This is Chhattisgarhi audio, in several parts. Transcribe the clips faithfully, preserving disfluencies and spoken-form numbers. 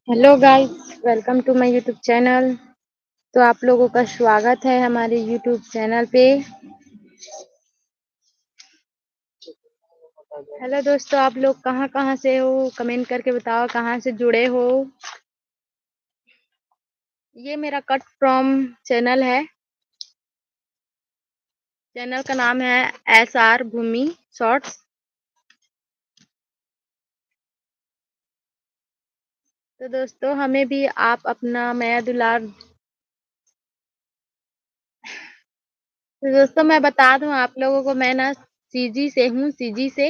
Hello guys, welcome to my YouTube channel। तो आप लोगों का स्वागत है हमारे YouTube चैनल पे। हेलो दोस्तों, आप लोग कहाँ कहाँ से हो, कमेंट करके बताओ कहाँ से जुड़े हो। ये मेरा कट फ्रॉम चैनल है। चैनल का नाम है एस आर भूमि शॉर्ट्स। तो दोस्तों, हमें भी आप अपना मया दुलार। तो दोस्तों, मैं बता दूं आप लोगों को, मैं ना सीजी से हूँ, सीजी से।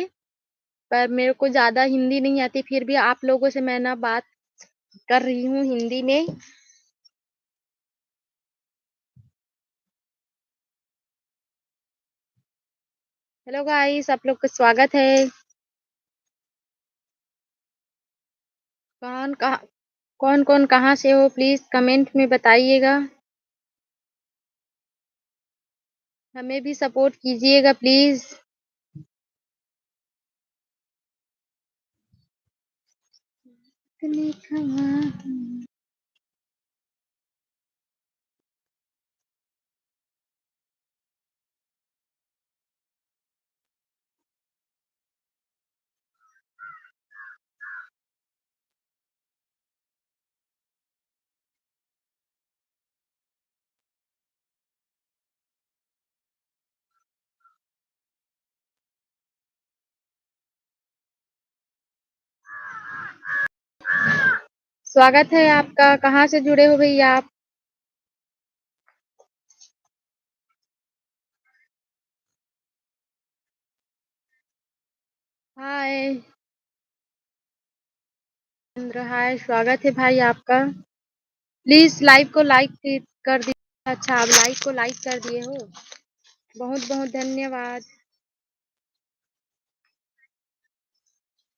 पर मेरे को ज़्यादा हिंदी नहीं आती, फिर भी आप लोगों से मैं ना बात कर रही हूँ हिंदी में। हेलो गाइस, आप लोग का स्वागत है। कौन कहाँ, कौन कौन कहाँ से हो, प्लीज कमेंट में बताइएगा। हमें भी सपोर्ट कीजिएगा प्लीज। स्वागत है आपका। कहाँ से जुड़े हो भैया आप? हाय चंद्र, हाय, स्वागत है भाई आपका। प्लीज लाइव को लाइक कर दिए। अच्छा, आप लाइव को लाइक कर दिए हो, बहुत बहुत धन्यवाद।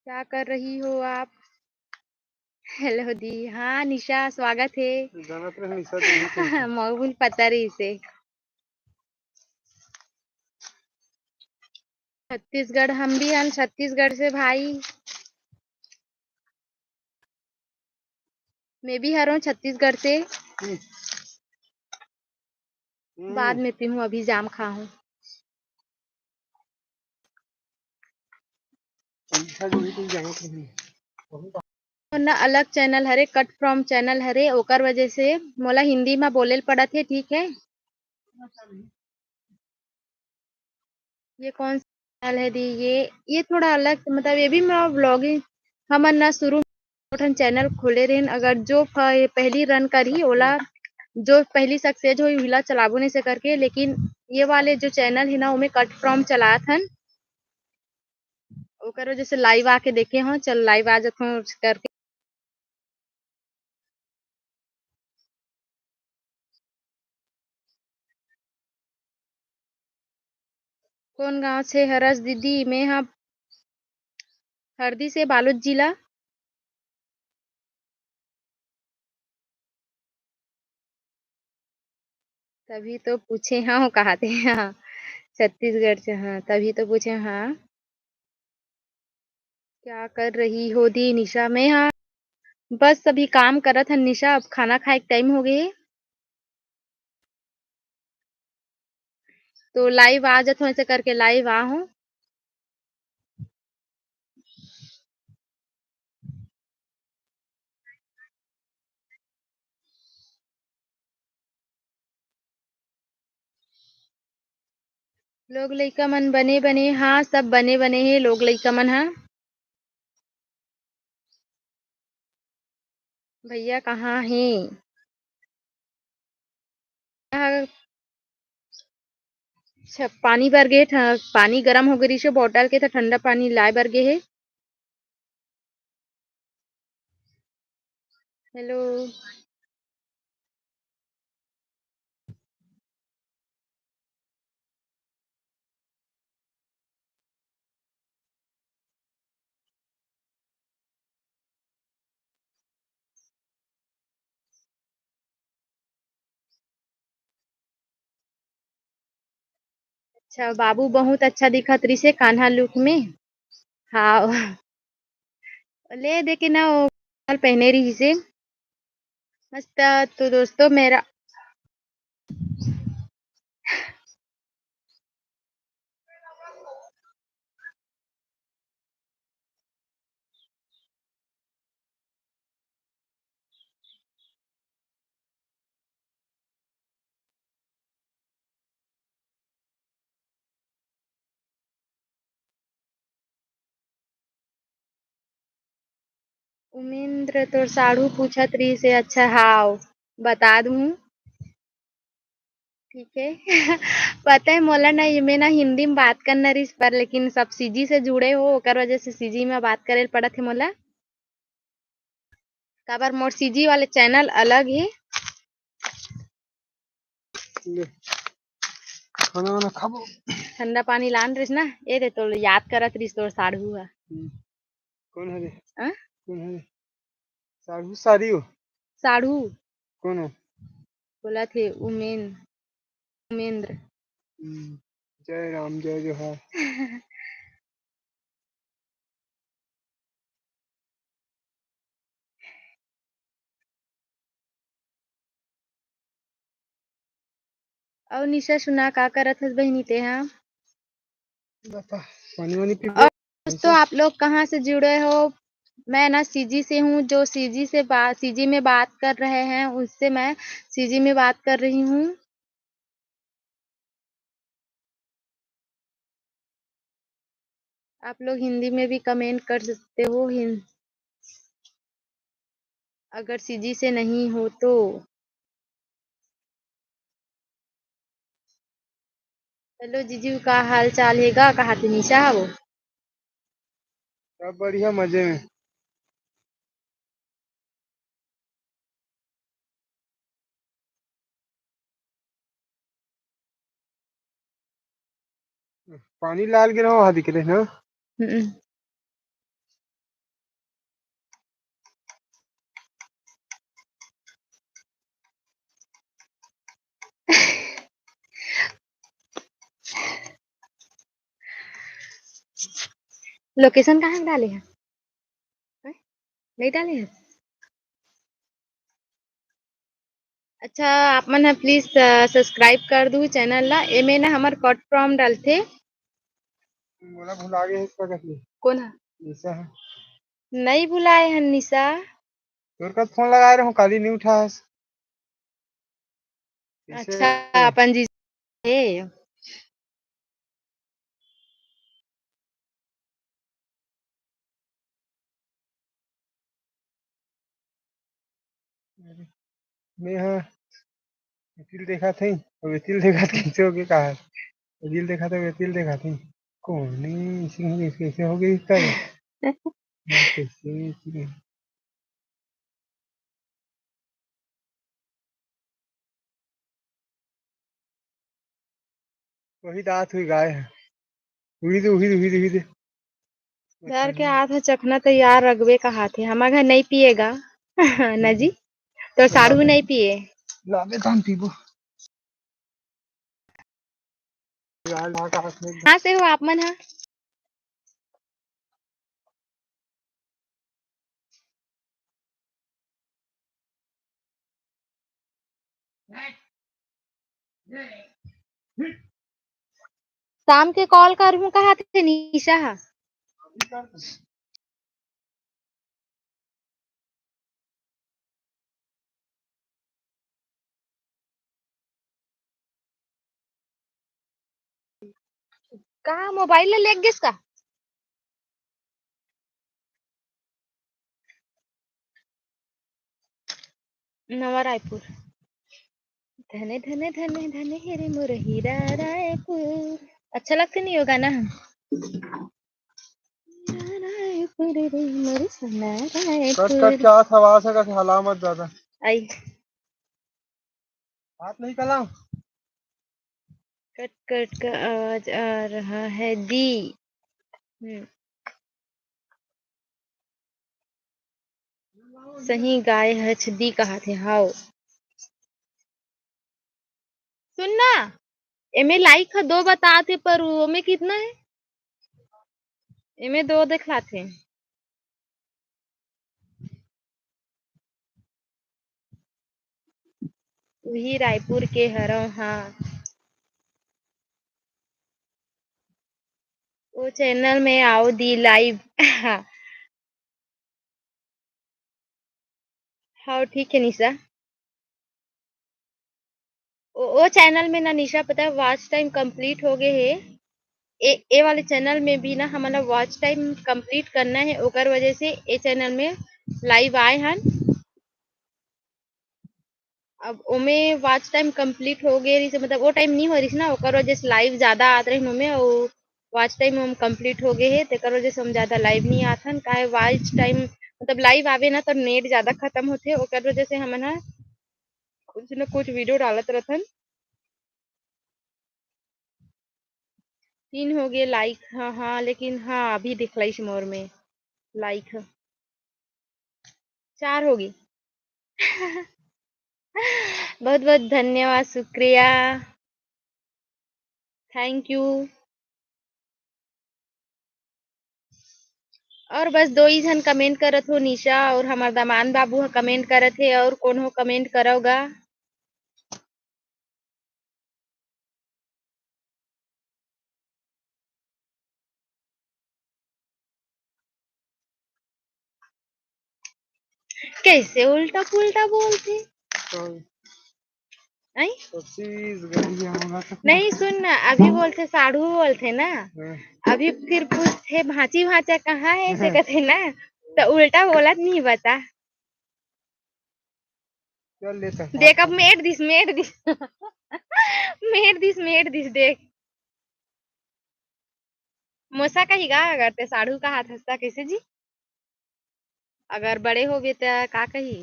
क्या कर रही हो आप? हेलो दी। हाँ निशा, स्वागत है। जानत रहे निशा दी। मऊ बोल पता रही से। छत्तीसगढ़, हम भी हन छत्तीसगढ़ से भाई। मैं भी हरों छत्तीसगढ़ से। हम्म। बाद में पीहूँ, अभी जाम खाहूँ। अच्छा, जो भी तुम जानत रहे। ना अलग चैनल हरे, कट फ्रॉम चैनल हरे, ओकर वजह से मोला हिंदी में बोले ल पड़त हे, ठीक है। ये कौन सा चैनल है दी? ये ये थोड़ा अलग, मतलब ये भी मैं व्लॉगिंग, हमन ना शुरू में ठन चैनल खोले रहेन। अगर जो फ-, पहली रन करही ओला, जो पहली सक्सेस होही उहिला चलाबो नहीं से करके, लेकिन ये वाले जो चैनल है ना ओमे कट फ्रॉम चलात हन, ओकर वजह से लाइव आके देखे हो। चल लाइव आ जात हो करके। कौन गांव से हरस दीदी? मैं हा हरदी से, बालोद जिला। तभी तो पूछे हाँ, कहाते हाँ छत्तीसगढ़ से, हाँ तभी तो पूछे हाँ। क्या कर रही हो दी निशा? मैं हाँ बस अभी काम करत हन निशा, अब खाना खाए के टाइम हो गए। तो लाइव आ जात हो, ऐसे करके लाइव आ हो। लोग लइका मन बने बने, हाँ सब बने बने हे लोग लइका मन हा। भैया कहाँ हे? अच्छा, पानी बर गे, ठ-, पानी गरम हो गे रिहिस हे बॉटल के, त ठंडा पानी लाए बर गे हे। हेलो। अच्छा, बाबू बहुत अच्छा दिखत रिसे कान्हा look में। हाँ, ले दे के ना वो पहने रहिसे। मस्त। तो दोस्तों, मेरा उमेंद्र तोर साढ़ू पूछत रहिस हे। अच्छा, हाव, बता दूँ। ठीक है। पता है मोला ना, ये मैं ना हिंदी में बात करना रहिस, पर लेकिन सब सीजी से जुड़े हो, ओकर वजह से सीजी में बात करे ल पड़त है मोला। काबर मोर सीजी वाले चैनल अलग है। ले, खाना वाना खाबो। ठंडा पानी लान रहिस ना, ए दे तो याद करत रहिस तोर साढ़ू हा। हम्म। कौन हरे? हाँ? कौन हरे? साढ़ू सारी हो? साढ़ू। कौन हो? बोला थे उमेन-, उमेंद्र। हम्म। जय राम, जय जोहार। अउ निशा सुना, का करत हस बहिनी तेहा? बता, पानी वानी पीबो? और दोस्तों, आप लोग कहाँ से जुड़े हो? मैं ना सीजी से हूँ, जो सीजी से बा-, सीजी में बात कर रहे हैं, उससे मैं सीजी में बात कर रही हूँ। आप लोग हिंदी में भी comment कर सकते हो, हिं-, अगर सीजी से नहीं हो तो। Hello जीजू, का हाल चाल हे गा? कहा थे निशा हवो? सब बढ़िया, मजे में। पानी लाल गिरा हुआ दिख रहे ना। हम्म। Location कहाँ डाले हैं? हैं? नहीं डाले हैं? अच्छा, आप मन ह please, अ, subscribe कर दू channel ला। एमे ना हमर short form डलथे। मोला भुला गे हे, का कथे? कौन ह? निशा ह। नहीं भुलाए हन निशा। तोर कद फोन लगाए रहूं, काली नहीं उठास। कैसे? अच्छा, अपन जी हे। मैं हा तिल देखा थे, अब तिल देखा थे, कैसे हो गया कहा? तिल देखा था, तिल देखा थे। कौन नहीं, इसी में कैसे, कैसे हो गई इसका? कैसे, कैसे? वही दांत हुई गाय है। हुई दे, हुई दे, हुई दे, हुई दे। घर के हाथ ह चखना तैयार रखबे कहाथे, हमर घर नहीं पिएगा। ना जी, तो साढ़ू नहीं पिए। लाबे तहन पीबो। कहाँ से हो आप मन ह? शाम के call करहूँ कहा थे निशा हा। कहाँ मोबाइल ले लेग गिस का? नवा रायपुर। धने धने धने धने हे रे मोर हीरा रायपुर। अच्छा लगथे नहीं वो गाना ह? हीरा रायपुर रे मोर सोना रायपुर। कट कट के आवाज है, कट हला मत ज्यादा। आई। बात नहीं कला। कट कट का आवाज आ रहा है दी। हम्म। सही गाय हछ दी कहा थे, हाव। सुन ना, एमे लाइक ह दो बताथे, पर ओमे कितना हे? एमे दो दिखलाथे। उही रायपुर के हरव, हाँ। ओ चैनल में आओ दी लाइव। हाँ। हाँ, ठीक है निशा। ओ, ओ चैनल में ना निशा, पता है, वॉच टाइम कंप्लीट हो गए हे। ए, ए वाले चैनल में भी ना हमन ला वॉच टाइम कंप्लीट करना है, ओकर वजह से ए चैनल में लाइव आए हन। अब ओमे वॉच टाइम कंप्लीट हो गए रहिस, मतलब वो टाइम नहीं हो रहिस ना, ओकर वजह से लाइव ज्यादा आत रहिन ओमे, और वॉच टाइम हम कंप्लीट हो गए हे, तेकर वजह से हम ज्यादा लाइव नहीं आथन। काहे, वॉच टाइम मतलब लाइव आवे ना तो नेट ज्यादा खत्म होथे, ओकर वजह से हमन ह कुछ न कुछ वीडियो डालत रहथन। तीन हो गए लाइक, हाँ हाँ, लेकिन हाँ, अभी दिखलाइस मोर में लाइक ह। चार होगे। बहुत बहुत धन्यवाद, शुक्रिया, थैंक यू। और बस दो ही झन कमेंट करत हो, निशा और हमर दमान बाबू ह कमेंट करत हे, और कौन हो कमेंट करव गा? कैसे उल्टा पुल्टा बोलथे? हाँ। आई? तो चीज गलिया होगा तो नहीं, सुन ना, अभी बोलथे साढ़ू बोलथे ना, हाँ। अभी फिर पूछथे भांची भांचा कहाँ है, ऐसे हाँ। कहथे ना, तो उल्टा बोलत नहीं बता। चल लेता देख, अब मेड़ दिस, मेड़ दिस। मेड़ दिस, मेड़ दिस, देख। मोसा कही गा, अगर ते साढ़ू कहात हस त, कैसे जी? अगर बड़े होबे त का कही?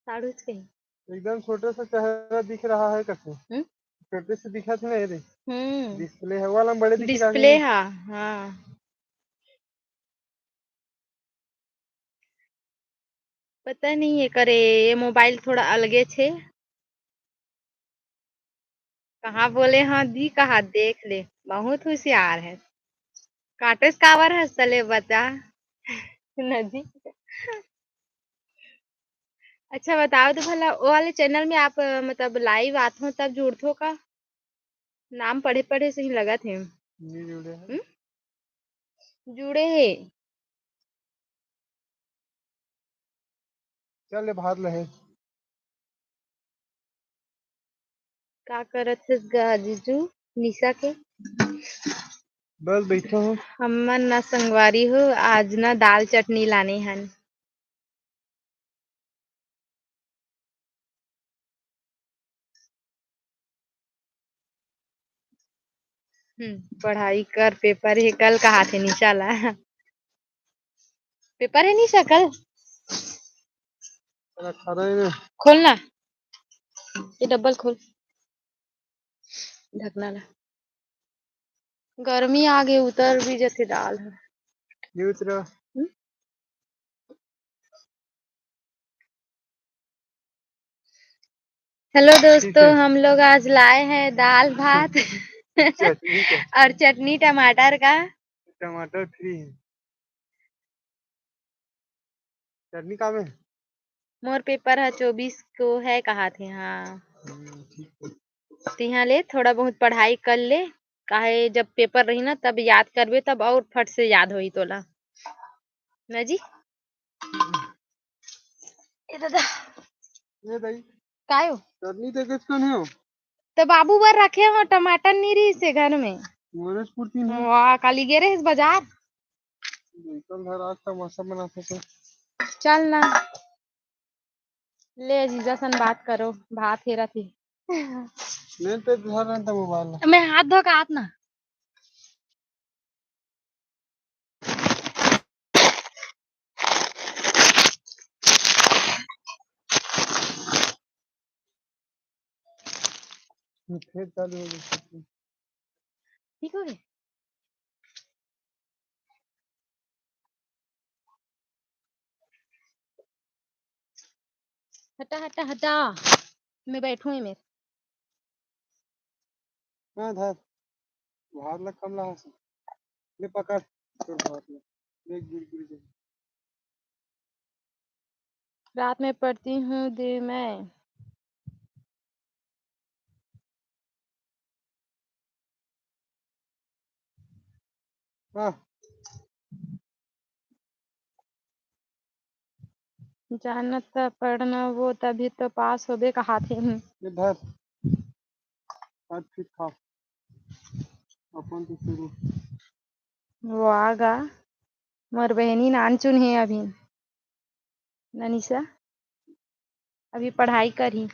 साढ़ू च कही। एकदम छोटे से चेहरा दिख रहा है, कैसे? हम्म? छोटे से दिखत हे ना, ये देख। हम्म। डिस्प्ले है, वाला में बड़े दिख रहा है। डिस्प्ले है, हाँ। पता नहीं ये करे, ये मोबाइल थोड़ा अलगे छे। कहाँ बोले हाँ दी, कहा देख ले, बहुत होशियार है। काटेस काबर हस तले बता। नदी। अच्छा बताओ तो भला, वो वाले चैनल में आप, अ, मतलब लाइव आथो तब जुड़थो का? नाम पढ़े पढ़े से ही लगत हे। नहीं जुड़े हैं। हम्म? जुड़े हे। चल ले भात लहे। का करत हस गा जीजू निशा के? बस बैठे हो। हमन ना संगवारी हो, आज ना दाल चटनी लाने हन। हम्म, पढ़ाई कर, पेपर हे कल, कहाथे निशा ला। पेपर हे निशा कल? अठारह हे ना। खोल ना, ये डब्बल खोल, ढकना ला। गर्मी आगे उतर भी जथे दाल ह। ये उतरा। हम्म? हेलो दोस्तों, हम लोग आज लाए हैं दाल भात चटनी का। और चटनी टमाटर का। टमाटर फ्री है। चटनी का में? मोर पेपर ह चौबीस को है कहाथे, हाँ। हम्म, ठीक है। तिहाँ ले थोड़ा बहुत पढ़ाई कर ले, काहे जब पेपर रही ना तब याद करबे, तब और फट से याद होई तोला। ना जी? ए दादा। ए दाई। काय हो? चटनी तो कुछ को नहीं हो। तो बाबू बर रखे हो, टमाटर नहीं रही से घर में। मोरेश पुरती नहीं। वाह, काली गे रहे बाजार। निकल घर आज तमाशा बनाते थे। चल ना। ले जीजा सन बात करो, भात हेरा थी। नहीं तो घर रहता मोबाइल। मैं हाथ धो के आत ना। फिर चालू हो गई। ठीक हो गए? हटा, हटा, हटा। मैं बैठूं ही मेरे। हाँ, धर। भात ला कम लाहस। ले पकड़, तोर भात ला। देख, गिर, गिर जाही। रात में पढ़ती हूँ दी मैं। हाँ। जानत त पढ़ना वो, तभी तो पास होबे कहाथे। ये धर। आज फिर खा। अपन तो शुरू। वो आगा। मोर बहिनी नानचुन हे अभी। ननिसा। अभी पढ़ाई करही।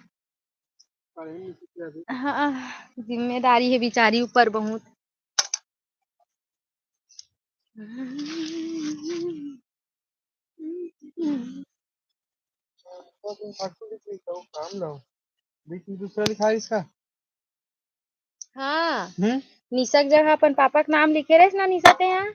पढ़े नहीं सीखे अभी। हाँ, जिम्मेदारी हे बिचारी ऊपर बहुत। तो तुम फालतू लिख रही हो, काम लाओ। बीच में दूसरा लिखा है इसका। हाँ। हम्म? निशा के जगह अपन पापा के नाम लिखे रहिस ना, निशा ते यहाँ।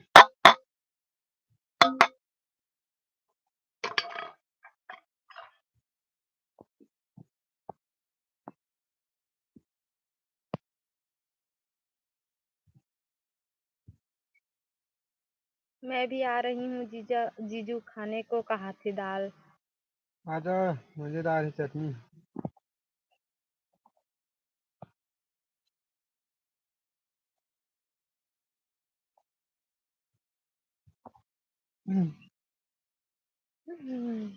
मैं भी आ रही हूँ जीजा, जीजू खाने को कहा थे दाल। आजा, मजेदार है चटनी। हम्म। हम्म।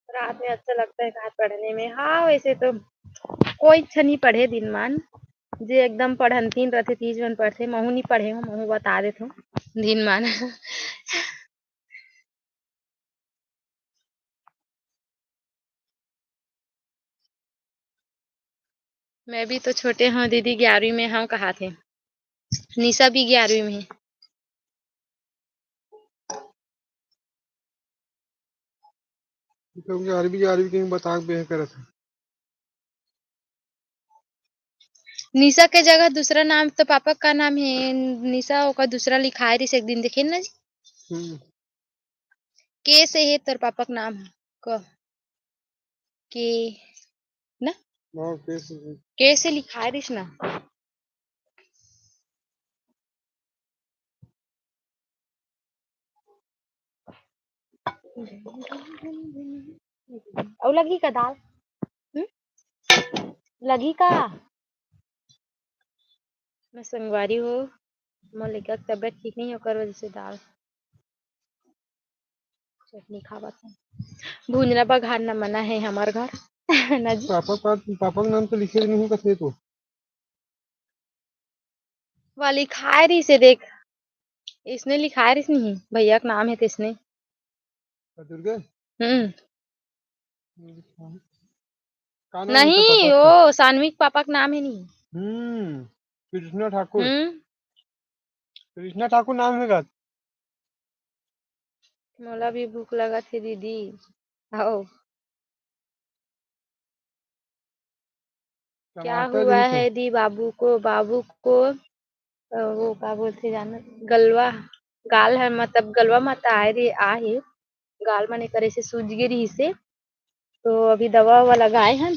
रात में अच्छा लगता है रात पढ़ने में। हाँ, वैसे तो कोई अच्छा नहीं पढ़े दिन मान, जे एकदम पढ़नतीन रथे तीज मन पढ़थे। महू नहीं पढ़े हूँ, महू बता देत हूँ दिन मान। मैं भी तो छोटे हूँ दीदी, ग्यारहवीं में हूँ कहा थे। निशा भी ग्यारहवीं में है। तो ग्यारहवीं, ग्यारहवीं के बता के बेह करत है। निशा के जगह दूसरा नाम तो पापा का नाम है, निशा ओकर दूसरा लिखाए रहिस एक दिन, देखे ना जी? हम्म। के से है तोर पापा के नाम? क। के ना? हाँ, के से। के से लिखाए रहिस ना। अउ लगही का दाल? हम्म? लगही का? मैं संगवारी हो, मोर लइका के तबीयत ठीक नहीं, ओकर वजह से दाल चटनी खावत हूँ। भुंजना बघारना मना है हमार घर। ना जी। पापा, पापा, पापा के नाम तो लिखे नहीं कथे तो। वाली खाए रहिस हे, देख, इसने लिखाए रहिस नहीं, भैया के नाम है तइसने। दुर्गे? हम्म। का नाम है नहीं, पापा के? ओ, सानवी के पापा के नाम है नहीं। हम्म, कृष्णा ठाकुर। हम्म। कृष्णा ठाकुर नाम है का? मोला भी भूख लगत हे दीदी, आओ। क्या टमाटर हुआ नहीं तो है दी बाबू को? बाबू को, अ, वो का बोलथे जाना, गलवा, गाल है, मतलब गलवा माता आए रे, आ हे, गाल मन एकर ऐसे सूज गे रहिस हे, तो अभी दवा ववा लगाए हन,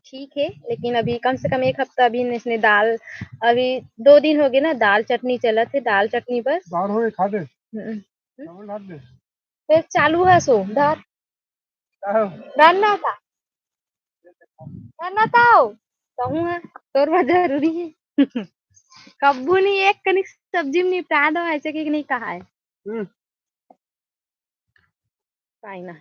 ठीक है, लेकिन अभी कम से कम एक हफ्ता अभी इसने दाल, अभी दो दिन हो गए ना, दाल चटनी चलत है, दाल चटनी बस। दाल हो खा दे। हम्म। चावल डाल दे। फिर चालू है सो, धर। का हो? धर ना था। धर ना था हो। कहूँ है, तोर बर जरूरी है। कब्बू नहीं एक कनिक सब्जी में निपटा दो, ऐसे कि नहीं कहा है। हम्म। पाई ना।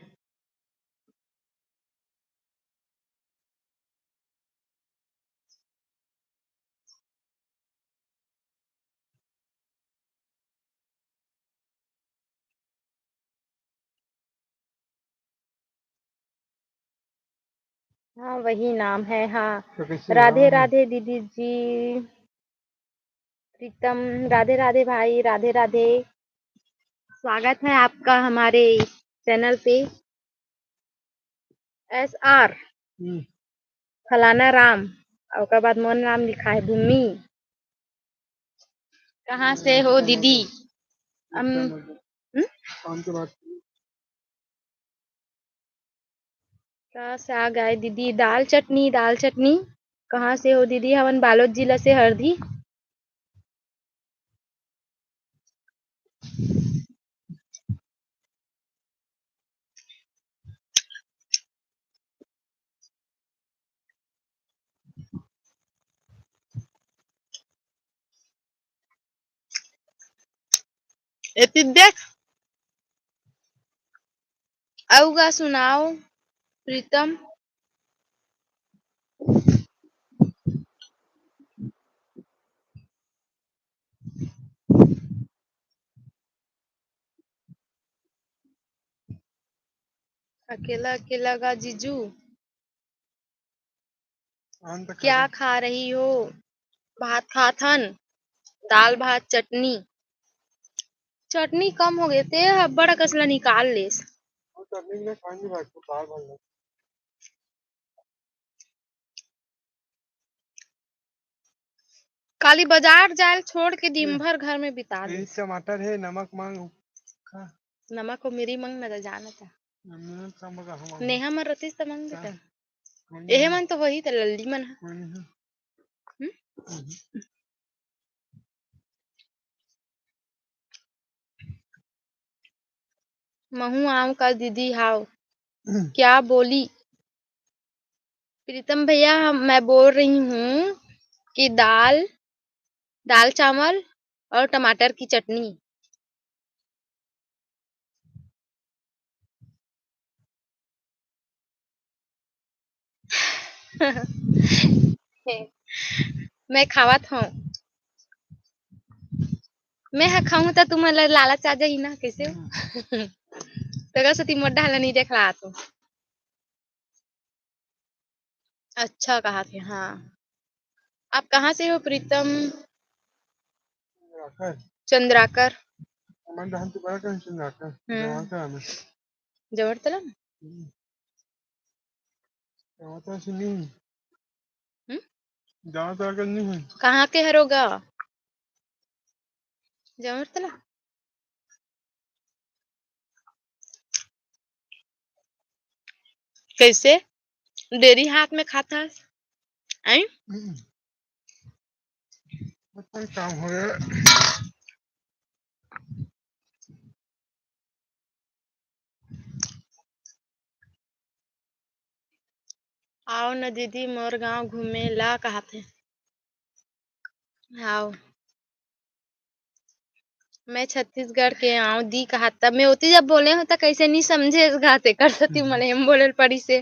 हाँ, वही नाम है, हाँ। तो कैसे राधे नाम है? राधे दीदी जी। प्रीतम, राधे राधे भाई, राधे राधे। स्वागत है आपका हमारे चैनल पे। S R. हम्म। फलाना राम, अउ ओकर बाद मोर नाम लिखा है भूमि। कहाँ से हो दीदी? हम, हम्म? कहाँ से आ गए दीदी? दाल चटनी, दाल चटनी। कहाँ से हो दीदी? हमन बालोद जिला से, हरदी। एती देख, अउ गा सुनाओ प्रीतम। अकेला अकेला गा जीजू। आन त क्या खाबे। खा रही हो? भात खात हन, दाल भात चटनी। चटनी कम हो गए ते ह बड़ा कसला निकाल लेस। वो चटनी में खाएंगे भाई, तो दाल भात। काली बाजार जायल छोड़ के दिन हम्म। भर घर में बिता दे। टमाटर है, नमक मांग, खा। नमक हो मिरी मांग ना, तो जाना था। नमक मांग, हम नेहा मन रतीस त मांग देता। एहे मन तो वही त लल्ली मन ह। हम्म? हम्म। महू आऊं का दीदी? हाव। क्या बोली? प्रीतम भैया, हम, मैं बोल रही हूँ कि दाल, दाल चावल और टमाटर की चटनी। मैं खावत हूँ। मैं ह खाऊं त तुमन ला लालच आ जाही ना, कैसे? हम्म। तो कस ती मोर डाला नहीं देख रहा तो। अच्छा कहा थे, हाँ। आप कहाँ से हो प्रीतम? चंद्राकर। चंद्राकर। हमारे जहाँ से बड़ा कहीं चंद्राकर। हम्म। जवान से आना। जवरतला में? हम्म। जवान से नहीं। हम्म? जवान से नहीं है। कहाँ के हरोगा? जमरतला। कैसे डेरी हाथ में खाता है? आई? हम्म। बर्तन काम हो गया। आओ न दीदी, मोर गांव घूमे ला कहाथे। आओ, मैं छत्तीसगढ़ के आंव दी कहात, तब मैं ओती जब बोले हूँ त कैसे नहीं समझे गा, तेकर सेती हम्म। मले हम बोले ल पड़ी से।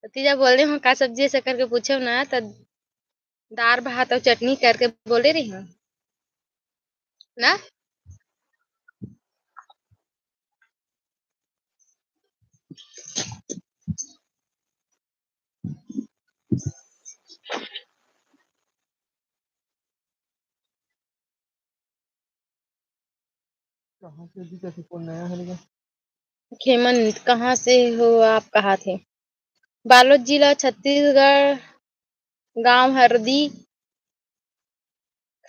ओती जब बोले हूँ का सब्जी ऐसे करके पूछे ना, त दार भात अउ चटनी करके बोले रही हूँ ना। कहाँ से भी जैसे कोई नया हरे गा। खेमन, कहाँ से हो आप? कहा थे बालोद जिला, छत्तीसगढ़, गांव हरदी।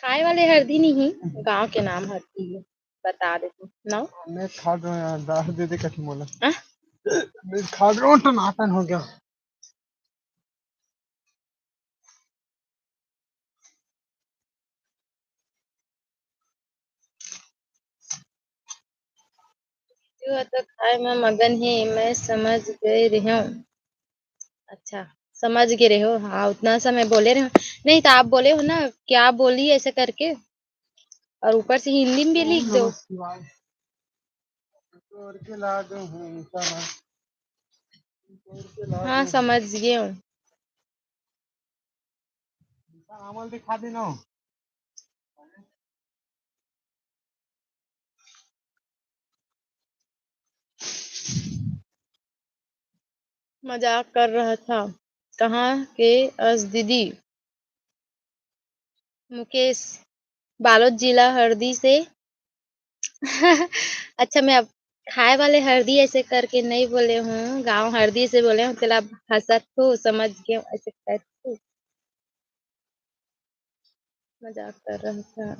खाए वाले हरदी नहीं, गांव के नाम हरदी है, बता देती हूँ। ना? मैं खा रहा हूँ यार, दाल दे दे कठी मोला। हाँ? मैं खा रहा हूँ, टनाटन हो गया। तू ह तो खाए म मगन हे, मैं समझ गए रेहेंव। अच्छा, समझ गे रेहेव। हाँ, उतना समय बोले रेहेव। नहीं तो आप बोले हो ना, क्या बोली ऐसे करके, और ऊपर से हिंदी में भी लिख दो। हाँ, समझ गए हूँ। मजाक कर रहा था। कहाँ के अस दीदी? मुकेश, बालोद जिला हरदी से। अच्छा, मैं अब खाए वाले हरदी ऐसे करके नहीं बोले हूँ, गांव हरदी से बोले हूँ, तेला हंसत हूँ, समझ गए ऐसे करके। मजाक कर रहा था।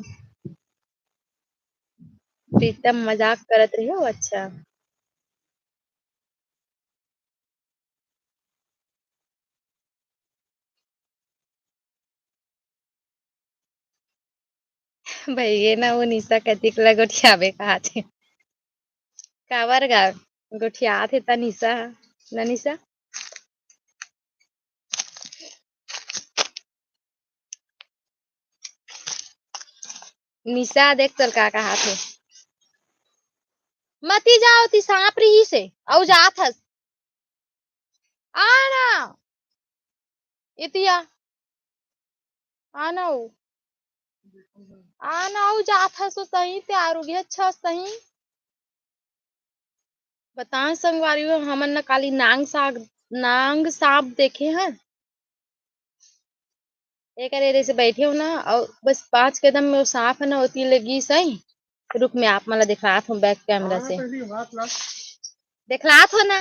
प्रीतम मजाक करत रहे हो, अच्छा। भइगे ना, वो निशा कतिक ल गोठियाबे कहाथे। काबर गा गोठियात हे त निशा ह, न निशा? निशा देख तोर का कहाथे। मती जाओ ती, सांप रहिस हे, अउ जात हस। आ ना। एती आ। आ ना ओ। आ ना ओ, जात हस ओ सही, ते आरोग्य अच्छा सही। बताएं संगवारी हो, हमन न काली नांग साग, नांग सांप देखे हन। एकर एदे से बैठे हो ना, अउ बस पाँच कदम में वो सांप है ना, ओती ले गिस आई। रुक, मैं आप मन ला दिखलात हूँ back camera से। दिखलात हो ना।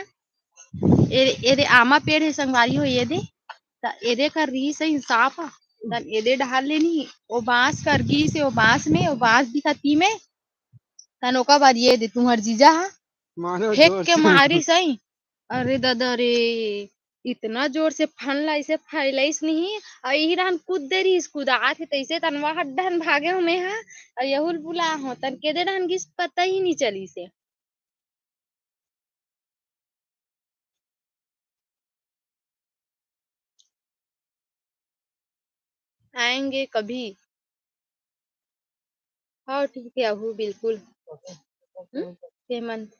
ए, एदे आमा पेड़ हे संगवारी हो, एदे। त एदे कर रहिस हे सांप। तन एदे डहार ले नी, वो बांस कर गिस हे, वो बांस में, वो बांस दिखा ती में। तन ओकर बाद एदे तुम्हर जीजा हा मारो फेंक जोर के से। मारिस हे। अरे दादा रे, इतना जोर से फन ला इसे फैलाइस नहीं, अउ यही रहन कूद दे रहिस, कुदात हे तैसे तन वह डहन भागे हो मैं हा, अउ यहुल बुला हो, तन केदे डहन गिस पता ही नहीं चलिस हे। आएंगे कभी। हाँ, ठीक है, आहू बिल्कुल। हम्म? हेमंत।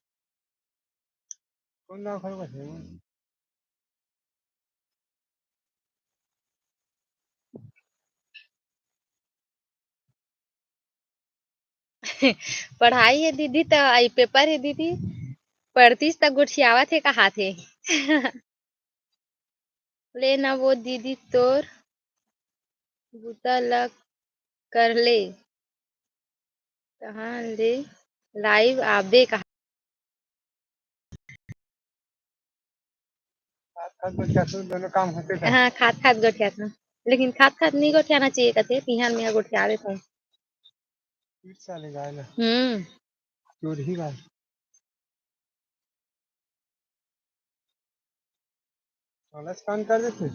कौन गाँव खड़ा है? पढ़ाई हे दीदी, त आई paper हे दीदी, पढ़तीस त गोठियावत हे कहाथे। ले ना वो दीदी तोर बुता ल कर ले, तहाँ ले live आबे कहा। खात खात गोठियाथन, दोनों काम होते था। हाँ, खात खात गोठियाथन, लेकिन खात खात नहीं गोठियाना चाहिए कथे, पिहन में गोठिया देथन। पीठ साले गाय ला। हम्म। चोरही गाय। साला scan कर देते।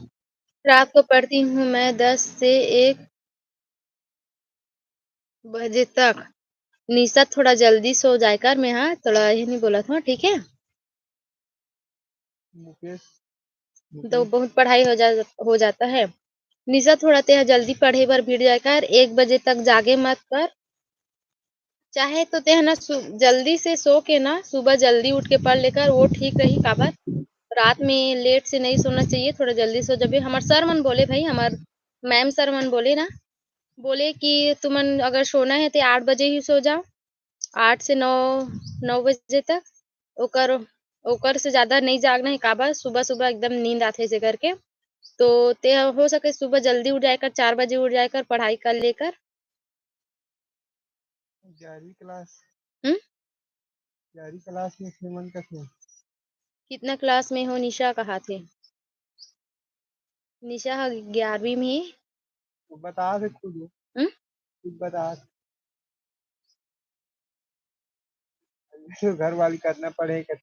रात को पढ़ती हूँ मैं दस से एक बजे तक। निशा, थोड़ा जल्दी सो जाए कर, मैं, हाँ, थोड़ा ये नहीं बोला था, ठीक है? मुकेश, तो मुकेश। बहुत पढ़ाई हो जा, हो जाता है। निशा, थोड़ा तेहा जल्दी पढ़े बर भिड़ जाए कर, एक बजे तक जागे मत कर। चाहे तो तेहा ना सु-, जल्दी से सो के ना सुबह जल्दी उठ के पढ़ लेकर, वो ठीक रही। काबर रात में late से नहीं सोना चाहिए, थोड़ा जल्दी सो जबे। हमर sir मन बोले भाई, हमर ma'am sir मन बोले ना, बोले कि तुमन अगर सोना है तो आठ बजे ही सो जाओ, आठ से नौ, नौ बजे तक। ओकर, ओकर से ज्यादा नहीं जागना है, काबर सुबह सुबह एकदम नींद आथे जे करके। तो ते हो सके सुबह जल्दी उठ जाए कर, चार बजे उठ जाए कर, पढ़ाई कर लेकर। ग्यारहवीं class। हम्म? ग्यारहवीं class में थे मन कथे। कितना class में हो निशा कहाथे? निशा ह ग्यारहवीं में। वो बता दे खुद। हम्म? खुद बता। घर वाली करना पड़े कर।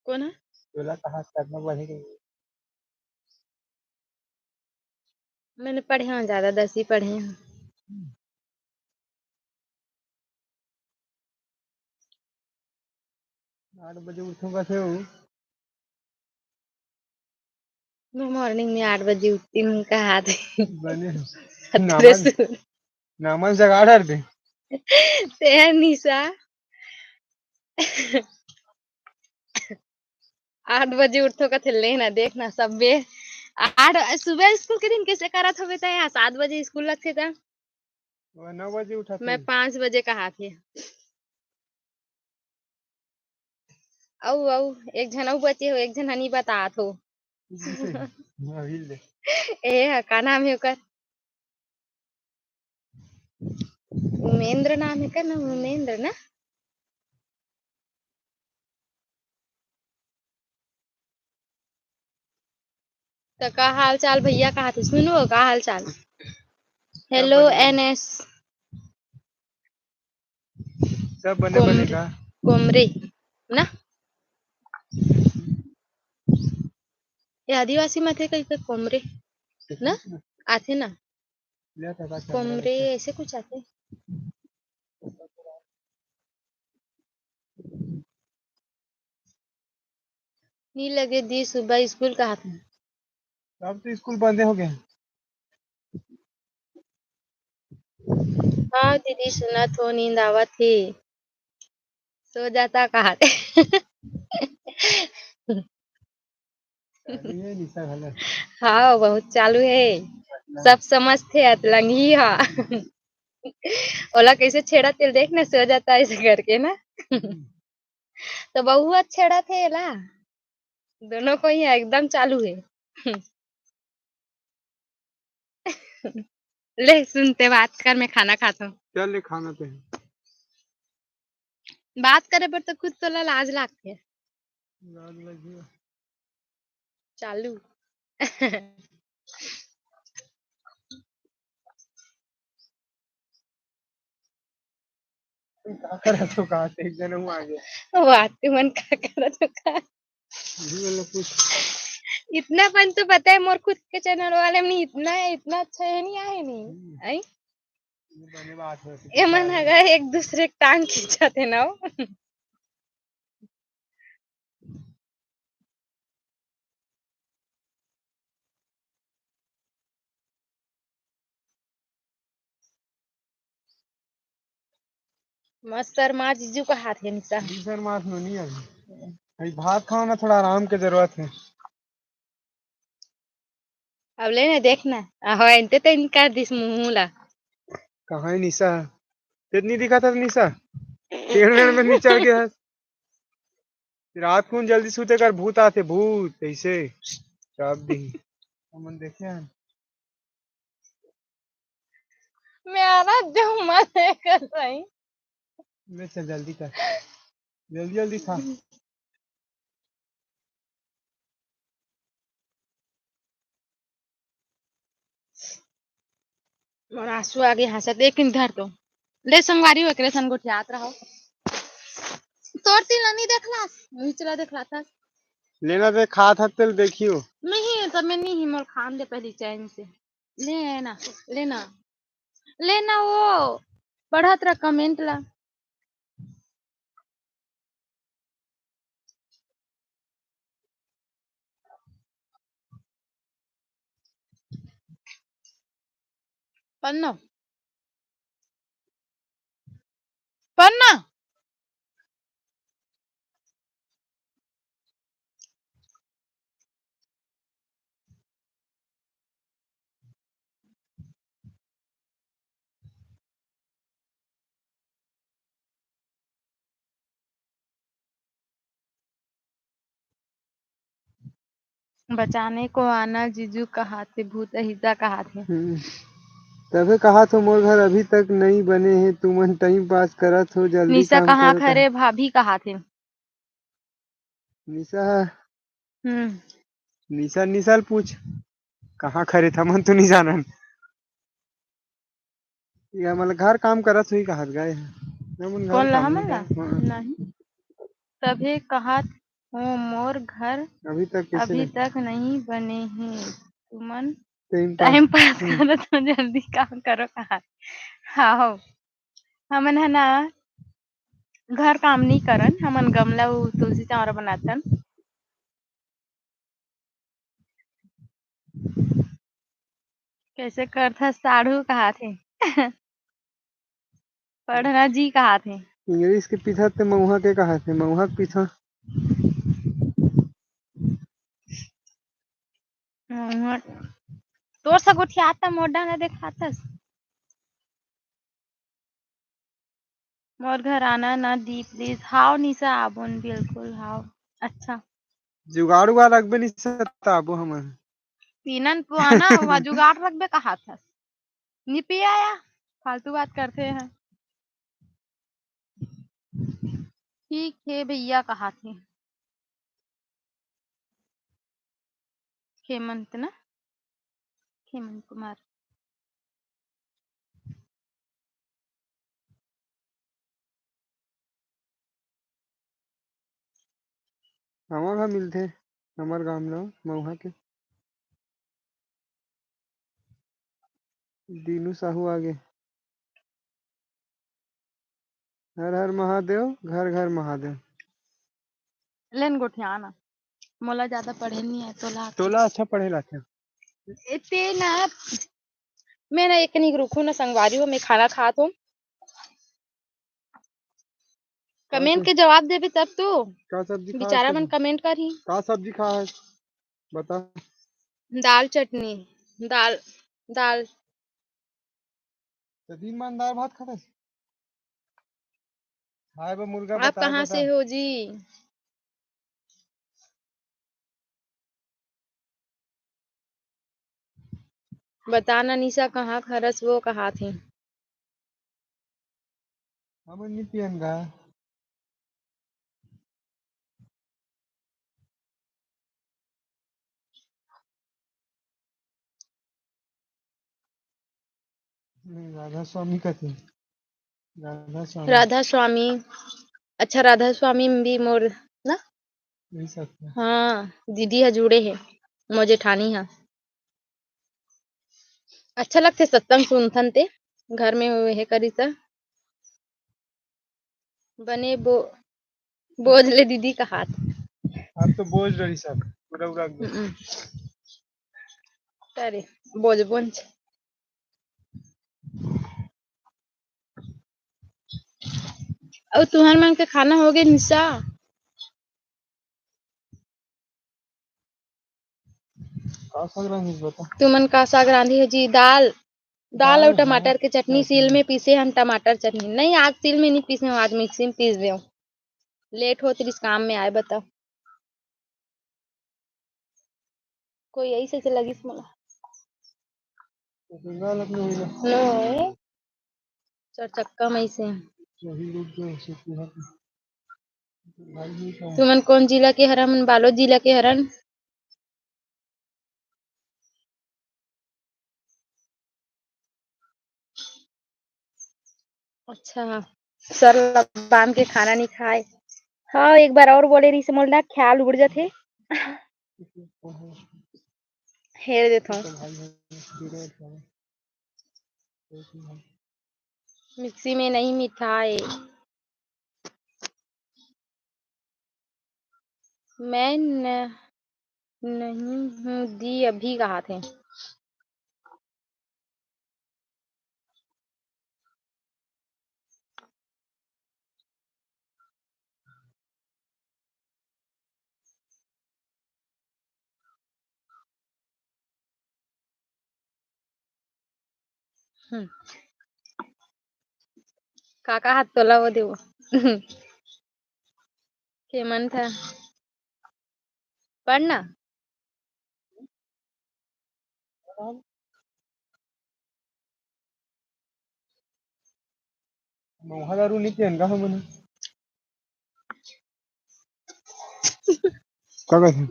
कौन है? तोला कहाँ करना पड़े कर। मैंने पढ़े हूँ ज्यादा, दस ही पढ़े हूँ। आठ बजे उठूंगा से वो। मैं morning में आठ बजे उठती हूँ, कहा थे। बने। अतरे नामन, सुन। नामन जगा डर दे। ते है निशा। आठ बजे उठथो कथे, ले ना, देख ना, सबे आठ, सुबह स्कूल के दिन कैसे करत होबे त यहाँ सात बजे स्कूल लगथे त? वो नौ बजे उठत मैं हूँ। पाँच बजे कहाथे। अउ, अउ, एक झन अउ बचे हो, एक झन हनी बतात हो। अभी ले। ए, हा, का नाम है ओकर? उमेंद्र नाम है का ना? उमेंद्र ना? तो का हाल चाल भैया, कहा थे? सुनो, का हाल चाल? सब हेलो बढ़िया। एनएस। सब बने बने कोमरे, का? कोमरे ना? ये आदिवासी में थे कहीं पे कोमरे ना? आथे ना? ले, तोता चंद्रा कोमरे, लिखा। ऐसे कुछ आथे। नी लगे दी सुबह स्कूल कहाथे। अब तो स्कूल बंदे हो गए। हाँ दीदी, सुनत हो, नींद आवत हे, सो जाता कहाथे। चालू हे निशा घलो। हाँ, बहुत चालू हे। मतलब सब समझथे अतलंगी हा। ओला कैसे छेड़त हे, देख ना, सो जाता ऐसे करके ना। हम्म। तो बहुआ छेड़त हे एला। दोनों को ही एकदम चालू हे। ले सुनते बात कर, मैं खाना खात हूँ। चल ले खाना ते। बात करे पर तो खुद तोला लाज लागथे। लाज लगी। चालू। का करत हो का? एक जन हूँ आगे। बात तुमन का करत हो का? जी, मतलब कुछ इतना पन तो पता है, मोर खुद के चैनल वाले में इतना है, इतना अच्छा है नहीं आए नहीं। हम्म। आई? ये बने बात हो, एमन हगा एक दूसरे के टांग खींचत हे ना। मत शर्मा जीजू कहाथे निशा। जी शर्मा तो नहीं अभी। अभी भात खाओ ना, थोड़ा आराम के जरूरत है। अब ले ना, देख ना। आहो, एनते तो इनकार दिस मुंह ला। कहाँ है निशा? तेत नहीं दिखा था निशा? पेड़ वेड़ में नहीं चढ़ गया। रात को जल्दी सूते कर, भूत आथे, भूत ऐसे चाप दी। हमन देखे हैं। मैं आ रहा जम्मा लेकर सही। ले चल जल्दी कर, जल्दी जल्दी खा। मोर आंसू आगे हंसत, एक दिन धर तो। ले संगवारी हो, एकरे सन गोठियात रहो। तोर तीन ला नहीं देखला, निचला देखला था। लेना दे, खात हत तेल देखियो। नहीं, तब मैं नहीं ही, मोर खान दे पहली चैन से। ले ना, ले ना, ले ना वो पढ़त रह कमेंट ला। पन्ना, पन्ना। बचाने को आना जीजू कहाथे, भूत अहिजा कहाथे। हम्म। तभे कहात हो मोर घर अभी तक नई बने हे, तुमन टाइम पास करत हो, जल्दी निशा काम कहाँ करो खरे भाभी कहाथे। निशा। हम्म। निशा, निशा ल पूछ, कहाँ खरे था, मन तो नहीं जानन। या मतलब घर काम करत हुई कहत गए हे। हमन घर कौन ला, काम हमन नहीं ला? करत, हाँ। नहीं। तभे कहत हो मोर घर अभी तक कैसे अभी नहीं? तक नहीं बने हे। तुमन टाइम पास। टाइम पास हम्म। करत हो, जल्दी काम करो कहा। हाँ हो। हमन ह ना घर काम नहीं करन, हमन गमला अउ तुलसी चौरा बनाथन। कैसे करथस साढ़ू कहाथे। पढ़ना जी कहाथे। इंग्लिश के पीछा ते मऊहा के कहाथे, मऊहा के पीछा। मऊहा। तोर से गोठियाता मोर डाना देखाथस। मोर घर आना ना दी प्लीज। हाव निशा आबोन, बिल्कुल हाव। अच्छा। जुगाड़ उगाड़ रखबे निशा त आबो हमन। तीनन पुआना हुआ जुगाड़ रखबे कहाथस। निपिया या फालतू बात करथे हैं। ठीक हे भैया कहाथे। खेमंत ना, खेमंत कुमार। हमर ह मिलथे, हमर गांव ल मऊहा के। दीनू साहू आगे। हर हर महादेव, घर घर महादेव। लेन गोठियाना, मोला ज्यादा पढ़े नहीं है, तोला तोला अच्छा पढ़े ला क्या? एते ना, मैं ना एक कनी रुकू ना संगवारी हो, मैं खाना खात हूँ। कमेंट के जवाब देबे तब तो। का सब्जी खा बेचारा मन कमेंट करही। का सब्जी खा है? बता। दाल चटनी, दाल, दाल। तो दिन मान दाल भात खाते? हाय बे मुर्गा, आप बता, कहाँ बता। से हो जी? बता ना निशा, कहाँ खरस वो कहात हे। हमन नी पियन गा। नहीं, राधा स्वामी कथे। राधा स्वामी। राधा स्वामी। अच्छा, राधा स्वामी भी मोर ना? यही सब है। हाँ, दीदी ह जुड़े हे, मोर जेठानी ह। अच्छा लगथे सत्संग सुनथन ते, घर में हे करी त। बने बो-, बोझ ले दीदी कहात। अब तो बोझ रही सब, पूरा उड़ा के। हम्म। अरे, बोझ बोझ। अउ तुहर मन के खाना हो गे निशा? का साग रांधिस बता? तुमन का साग रांधे हो जी? दाल, दाल दाल, अउ हाँ, टमाटर के चटनी। चटनी। सील में पीसे हन टमाटर चटनी। नहीं, आज सील में नहीं पीसे हन, आज मिक्सी में पीस दे। लेट होत रिस काम में आए, बता। कोई ऐसे से लगिस मोला। नो, ए। चार चक्का में ऐसे। तुमन कौन जिला के हरन? हमन बालोद जिला के हरन। अच्छा, सर ला बांध के खाना नहीं खाए। हाँ, एक बार और बोले रही से मोला ख्याल उड़ जाथे। हेर देथों। मिक्सी में नहीं मिठाए। मैं न-, नहीं हूँ दी, अभी कहाथे। हम्म। काका हाथ तोला वो देवो। के मन था पढ़ना। मउहा दारू नहीं पियन का हमन? का कहथे?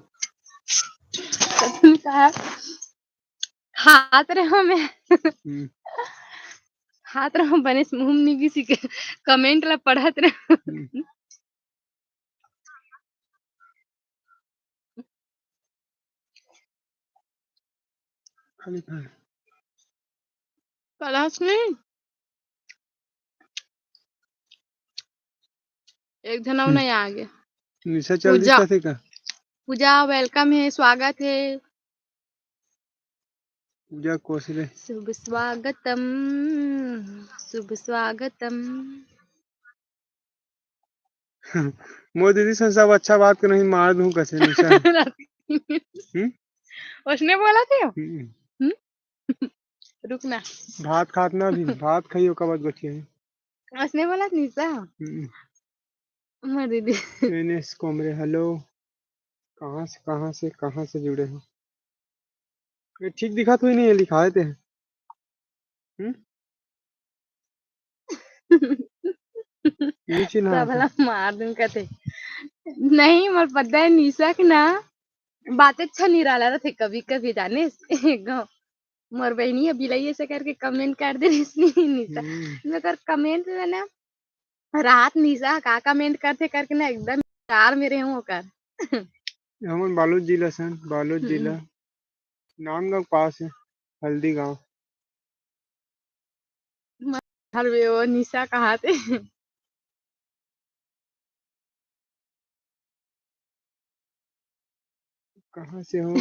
कहा, खात रहे हो मैं। हम्म। खात रहे हो, बने से मुंह नहीं किसी के comment ला पढ़त रहे। हम्म। खाली खाए। कलश नहीं। एक झन अउ हम्म। नहीं आगे। निशा चल पूजा। दिखत हे का? पूजा, welcome है, स्वागत है। पूजा कोसले। शुभ स्वागतम, शुभ स्वागतम। मोर दीदी से सब अच्छा बात कर नहीं, मार दूं कैसे निशा। हम्म? उसने बोला थे? हम्म। हम्म? रुक ना। भात खात ना भी, भात खाई ओकर बाद गोठिया है। उसने बोला निशा? हम्म। मोर दीदी। एन एस कोमरे, hello। कहाँ से, कहाँ से, कहाँ से जुड़े हो? ये ठीक दिखत हुई नहीं है, लिखाए ते हैं। हम्म? ये चिन्हा सबला मार दूं कथे। नहीं, मोर पता है निशा के ना, बात अच्छा नहीं रहा रथे कभी-कभी, जाने? मोर बहिनी ह बिलाई ऐसे करके comment कर दे रहिस निशा। हम्म। मगर comment में ना, रात निशा का comment करथे करके ना, एकदम प्यार में रहूं ओकर। हमन बालोद जिला सन, बालोद हम्म। जिला, नांदगांव पास है, हल्दी गांव। हर वे वो निशा कहाथे। कहाँ से हो?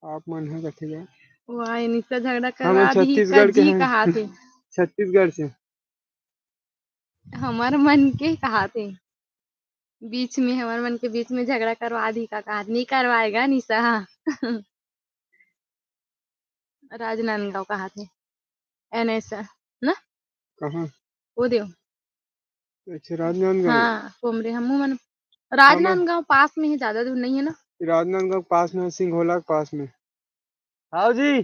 आप मन ह कथे गा। वाह, ये निशा झगड़ा हम करवा दी, छत्तीसगढ़ के जी हैं। कहाथे। छत्तीसगढ़ से। हमर मन के कहाथे। बीच में, हमर मन के बीच में झगड़ा करवा दी का कहाथे। नहीं करवाएगा निशा। राजनांदगांव कहाथे। एन एस ना? कहाँ? वो देव। अच्छा, राजनांदगांव। हाँ, कोमरे हमू मन। हाँ, मैं राजनांदगांव पास में ही, ज्यादा दूर नहीं है ना। राजनांदगांव पास में है, सिंघोला के पास में। हाव जी।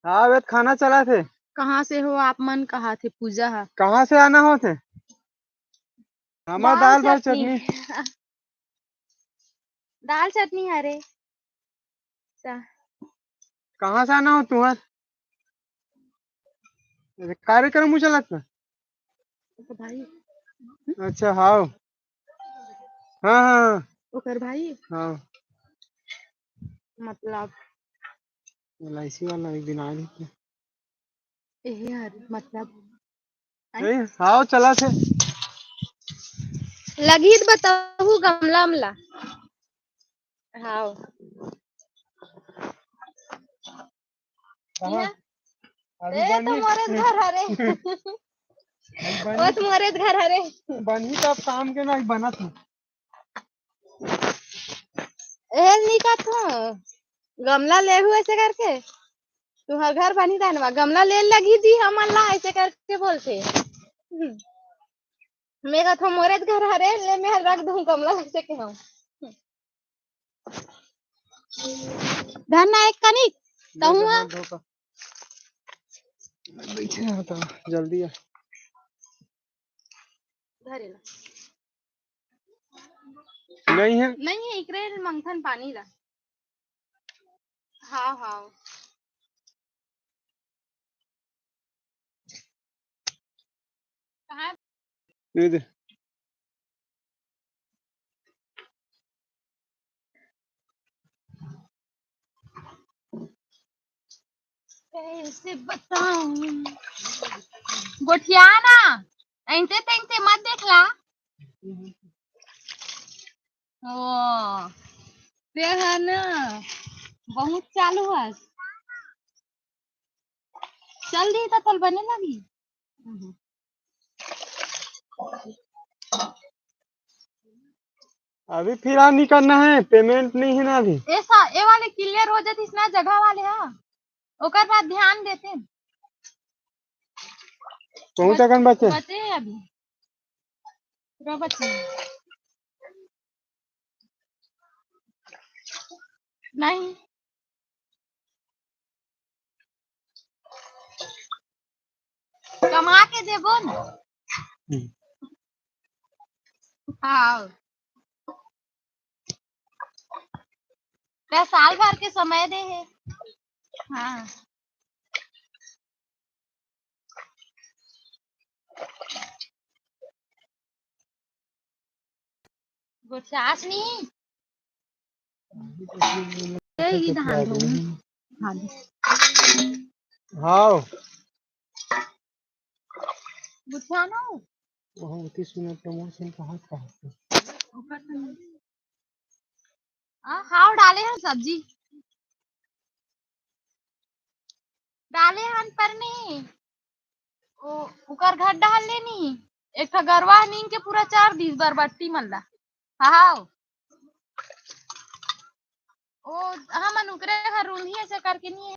हाव, ये खाना चलाथे। कहाँ से हो आप मन? कहाथे पूजा हा। कहाँ से आना होथे? हमर दाल दाल भात चटनी। चटनी। दाल चटनी हरे। अच्छा। कहाँ से आना हो तुहर? अरे, कार्यक्रम हूँ चलत ना। ओकर भाई। अच्छा, हाव। हाँ, हाँ, हाँ। ओकर भाई। हाँ। मतलब। एल आई सी वाला एक दिन आ रही थी। एहे हर, मतलब। नहीं, हाव, चलत हे। लगही त बताहू गमला हमला। हाव। कहाँ? इहाँ। अभी ए तो बनही? मोरे घर हरे। अभी बनही? ओ तो मोरे घर हरे। बनही तो अब काम के ना बनत हे। ए निका तो गमला लेहू ऐसे करके। तुहर घर बनी दानवा, गमला ले लगी दी हमन ला, ऐसे करके बोलथे। हम्म। मैं कथो मोरे घर हरे, ले मैं रख दूँ गमला, ऐसे के हम। धन ना एक कनिक, कहूँ हाँ। बैठे हैं तो जल्दी आ। धरे ला। नहीं है। नहीं है, इकरे मंगथन पानी ला। हाँ, हाँ। कहाँ? दे दे। कैसे बताऊं? गोठिया ना, ऐसे तैसे मत देखला। ओ, ते ह ना, बहुत चालू हस। चल दी त तल बने लगी। अभी फिलहाल नहीं करना है, पेमेंट नहीं है ना अभी। ऐसा, ए वाले clear हो जातीस ना जगह वाले, हाँ, ओकर बाद ध्यान देते। बहुत अकन बचे। बचे अभी। पूरा बचे। नहीं। कमा के देबो ना। हम्म। हाँ। ते साल भर के समय दे हे। हाँ। गोचास नहीं। ए, ई धान धोनी। हाँ। हाव। गुठिया ना हो? वहाँ होती सुना प्रमोशन कहाँ, कहाँ से? आ, हाव, डाले हैं सब्जी। डाले हन पर नहीं, ओ, उकर घर डाल लेनी। एक ठा गरवा नींद के पूरा चार दिस बरबट्टी मन ला। हाव। ओ, हमन उकरे घर रूंधी ऐसे करके नहीं